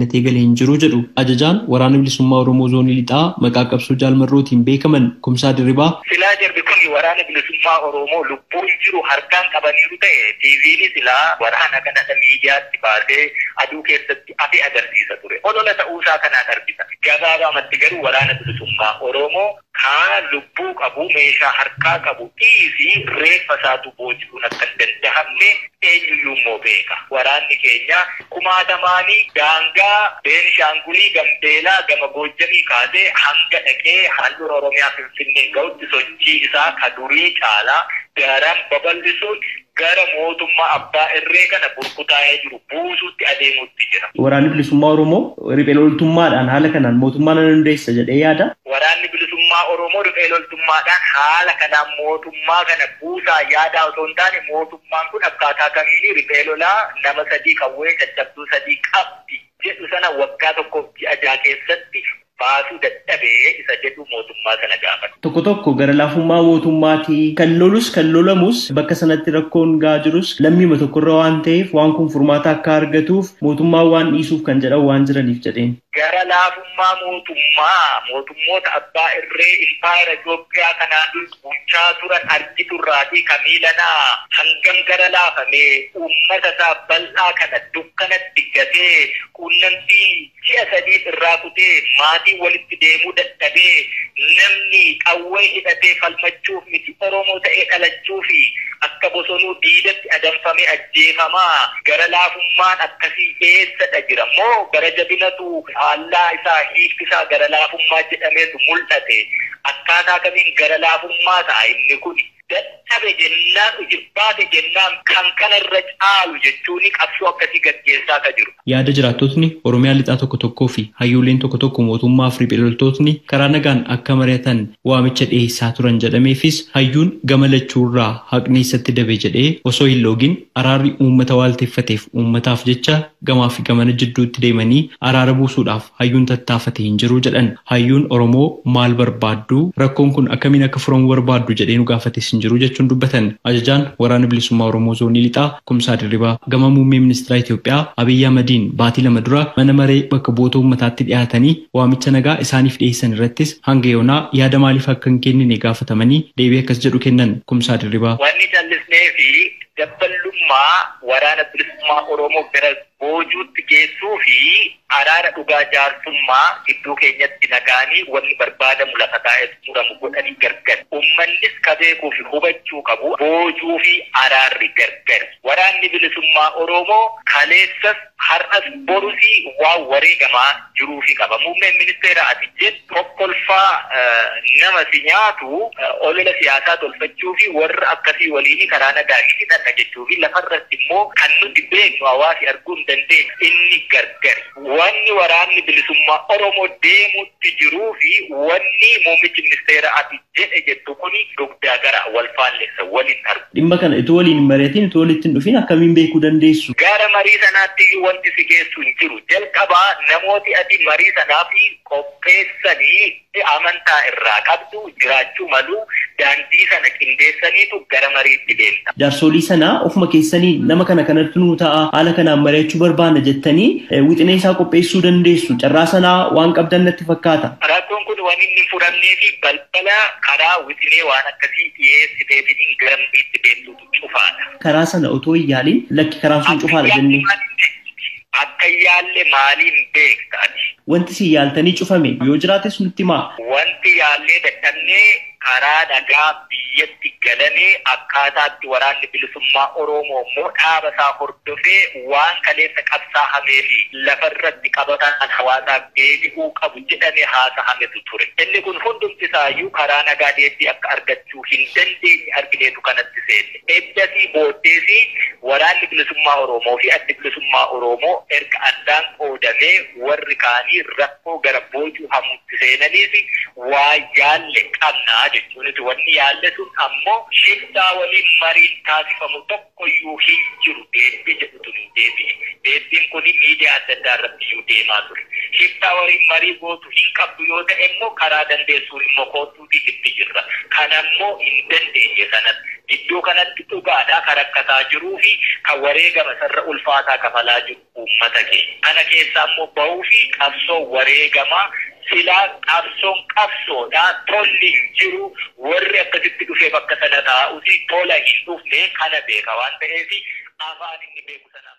kennatee galee hin jiru jedhu. Ajajaan Waraana Bilisummaa Oromoo Zoonii Lixaa maqaa qabsoo Jaalmarrootiin beekaman Kumsaa Dirribaa. Silaa jarri kun Waraana Bilisummaa Oromoo lubbuun jiru harkaan qabaniiru ta'e TV'n silaa waraana kana miidiyaatti baasee aduu keessatti afe agarsiisa ture. Olola ta'uusaa kanaan argita. Gabaabamatti garuu Waraana Bilisummaa Oromoo kaa lubbuu qabu meeshaa harkaa qabu dhiisii reeffa isaatu booji'uun akka hin danda'amne eenyuyyuu immoo beeka. Waraanni keenya kumaatamaanii daangaa Beenishaangulii Gambeelaa gama Goojjamii kaasee hanga dhaqee handhuura Oromiyaa Finfinnee ga'utti sochii isaa ka durii caalaa daran babal'isuun gara mootummaa abbaa irree kana burkutaa'ee jiru buusuutti adeemuutti jira. Waraanni Bilisummaa Oromoo riphee loltummaadhaan haala kanaan mootummaa nan hundeessa jedhee yaada. Waraanni Bilisummaa Oromoo riphee loltummaadhaan haala kanaan mootummaa kana buusaa yaadaa osoo hin taane mootummaan kun akkaataa kamiin riphee lolaa nama 3 qawwee caccabduu 3 qabdi jedhu sana waggaa tokkoof ji'a 6 keessatti baasuu dadhabee isa jedhu mootummaa sana gaafata. Tokko tokko gara laafummaa mootummaatii kan lolus kan lolamus bakka sanatti rakkoon gahaa jirus lammiima tokkorra waan ta'eef waan kun furmaata akka argatuuf mootummaa waan dhiisuuf kan jedhan waan jiraniif jedheen. Gara laafummaa mootummaa mootummoota abbaa irree impaayera Itoophiyaa kanaan bulchaa turan argiturraatii kamiilanaa hangam gara laafamee uummata isaa bal'aa kana dukkanatti gatee quunnamtii ji'a 3 irraa kutee maatii walitti deemuu dadhabee namni qawwee hidhatee falmachuuf miti Oromoo ta'ee dhalachuu fi akka bosonuu diidatti adamfamee ajjeefamaa gara laafummaan akkasii eessadha jira moo gara jabinatu faallaa isaa hiikti isaa gara laafummaa jedhameetu mul'ate akkaataa kamiin gara laafummaa ta'a inni kun dadhabe jennaan ujibbaate jennaan kan kanarra caalu jechuun qabsoo akkasii gaggeessaa ka jiru. Yaada jiraattotni Oromiyaa lixaa tokko tokkoo fi hayyooleen tokko tokko mootummaa fi riphee loltootni karaa nagaan akka mari'atan waamicha dhiyeessaa turan jedhameefis hayyuun gama lachuurraa haqni isatti dabe jedhee osoo hin loogin araarri uummata waalteeffateef uummataaf jecha gamaa fi gamana jidduutti deemanii araara buusuudhaaf hayyuun tattaafate hin jiru jedhan. Hayyuun Oromoo maal barbaaddu rakkoon kun akkamiin akka furamu barbaaddu jedhee nu gaafates hin jiru jechuun dubbatan. Ajajaan Waraana Bilisummaa Oromoo Zoonii Lixaa Kumsaa Dirribaa gama muummee ministeera Itoophiyaa Abiyyi Ahmadiin baatii 2 dura mana maree bakka bu'oota uummataatti dhiyaatanii waamicha nagaa isaaniif dhiyeessan irrattis hanga yoonaa yaada maaliif akka hin kennine gaafatamanii deebii akkas jedhu kennan Kumsaa Dirribaa. Wanni callisnee fi dabballummaa Waraana Bilisummaa Oromoo gara boojuutti geessuu fi araara dhugaa jaarsummaa gidduu keenyatti nagaanii wanni barbaadamu lafa taa'ee muramu godhanii gargar. Uummannis ka beekuu fi hubachuu qabu boojuu fi araarri gargar. Waraanni Bilisummaa Oromoo kaleessas har'as borusii waan wareegamaa jiruu fi qaba. Muummeen ministeera ati jettu tokkolfaa nama si nyaatu olola siyaasaa tolfachuu fi warra akkasii waliin karaa nagaa hidhanna jechuu fi lafarratti immoo kan nuti beeknu hawaasi arguu hin dandeenye inni gargar. Wanni Waraanni Bilisummaa Oromoo deemutti jiruu fi wanni muummichi ministeera ati jedhe jettu kuni dugdaa gara wal faallessa waliin argu. Dhimma kana itoo waliin hin mari'atin itoo walitti hin dhufin akkamiin beekuu dandeessu? Gara marii sanaatti iyyuu wanti si geessu hin jiru. Jalqabaa namooti ati marii sanaaf qopheessanii amantaa irraa qabdu jiraachuu malu daandii sana qindeessaniitu gara mariitti deemta. Jaarsolii sanaa ofuma keessanii nama kana kanatti nuu ta'a haala kanaan mari'achuu barbaanna jettanii wixinee isaa qopheessuu dandeessu. Carraa sanaa waan qabdan natti fakkaata. Rakkoon kun waan inni hin furamnee fi balbala karaa wixinee waan akkasii dhiyeessiteetiin gara mariitti deemtutu cufaadha. Karaa sana otoo hin yaaliin lakki karaan sun cufaadha jennee. Akka yaalle maaliin beekta ati? Wanti si yaaltanii cufame yoo jiraates nutti himaa. Wanti yaallee dadhabnee karaa dhagaa biyyatti galanii akkaataatti Waraanni Bilisummaa Oromoo immoo dhaaba isaa hordofee waan kaleessa qabsaa'amee fi lafarratti qabataan hawaasaaf deebi'uu qabu jedhamee haasahametu ture. Inni kun hundumti isaayyuu karaa nagaa deebii akka argachuu hin dandeenye argineetu kanatti seenne. Eddasii booddeesi Waraanni Bilisummaa Oromoo fi Addi Bilisummaa Oromoo erga addaan qoodamee warri kaanii rakkoo gara boojuu hamuutti seenaniif waa yaalle qabnaa jechuunis wanni yaalle sun ammoo shiftaa waliin mariin taasifamu tokkoyyuu hin jiru deebii jedhutu nu deebi'e. Deebiin kun miidiyaa adda addaa irratti iyyuu deemaa ture. Shiftaa waliin marii gootu hin qabdu yoo ta'e immoo karaa dandeessuun immoo koottuuti itti jirra. Kanammoo hin dandeenye sanatti. Iddoo kanatti dhugaadhaa kan rakkataa jiruu fi kan wareegama sarara ulfaataa kafalaa jiru uummata keenya. Kana keessaa immoo bahuu fi qabsoo wareegamaa silaa qabsoon qabsoodhaa tolli hin jiru, warri akkasitti dhufee bakka sana taa'usi tola hin dhufne kana beeka waan ta'eef afaan inni beeku sanaan.